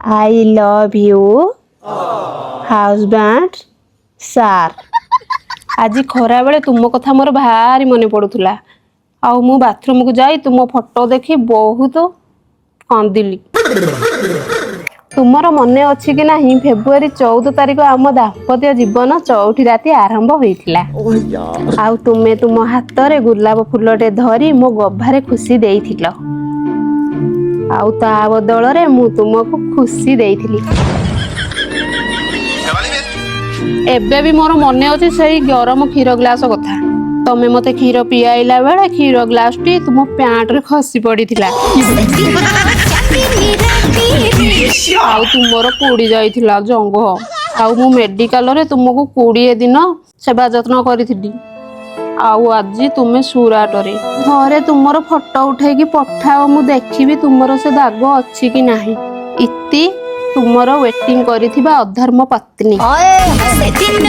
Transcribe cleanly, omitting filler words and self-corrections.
I love you husband sir. ଆଜି ଖରାବେଳେ ତୁମ କଥା ମୋର ଭାରି ମନେ ପଡୁଥିଲା ଆଉ ମୁଁ ବାଥରୁମକୁ ଯାଇ ତୁମ ଫଟୋ ଦେଖି ବହୁତ କାନ୍ଦିଲି। ତୁମର ମନେ ଅଛି କି ନାହିଁ, ଫେବୃଆରୀ 14 ତାରିଖ ଆମ ଦାମ୍ପତ୍ୟ ଜୀବନ ଚଉଠି ରାତି ଆରମ୍ଭ ହୋଇଥିଲା ଆଉ ତୁମେ ତୁମ ହାତରେ ଗୋଲାପ ଫୁଲଟେ ଧରି ମୋ ଗଭାରେ ଖୁସି ଦେଇଥିଲ ଆଉ ତା ବଦଳରେ ମୁଁ ତୁମକୁ ଖୁସି ଦେଇଥିଲି। ଏବେ ବି ମୋର ମନେ ଅଛି ସେଇ ଗରମ କ୍ଷୀର ଗ୍ଲାସ କଥା। ତମେ ମତେ କ୍ଷୀର ପିଆଇଲା ବେଳେ କ୍ଷୀର ଗ୍ଲାସଟି ତୁମ ପ୍ୟାଣ୍ଟରେ ଖସି ପଡିଥିଲା ଆଉ ତୁମର ପୋଡି ଯାଇଥିଲା ଜଙ୍ଘ ଆଉ ମୁଁ ମେଡିକାଲରେ ତୁମକୁ 20 ଦିନ ସେବା ଯତ୍ନ କରିଥିଲି। ଆଉ ଆଜି ତୁମେ ସୁରାଟରେ। ଘରେ ତୁମର ଫଟୋ ଉଠେଇକି ପଠାଅ, ମୁଁ ଦେଖିବି ତୁମର ସେ ଦାଗ ଅଛି କି ନାହିଁ। ଇତି, ତୁମର ୱେଟିଂ କରିଥିବା ଅଧର୍ମ ପତ୍ନୀ। ସେଦିନ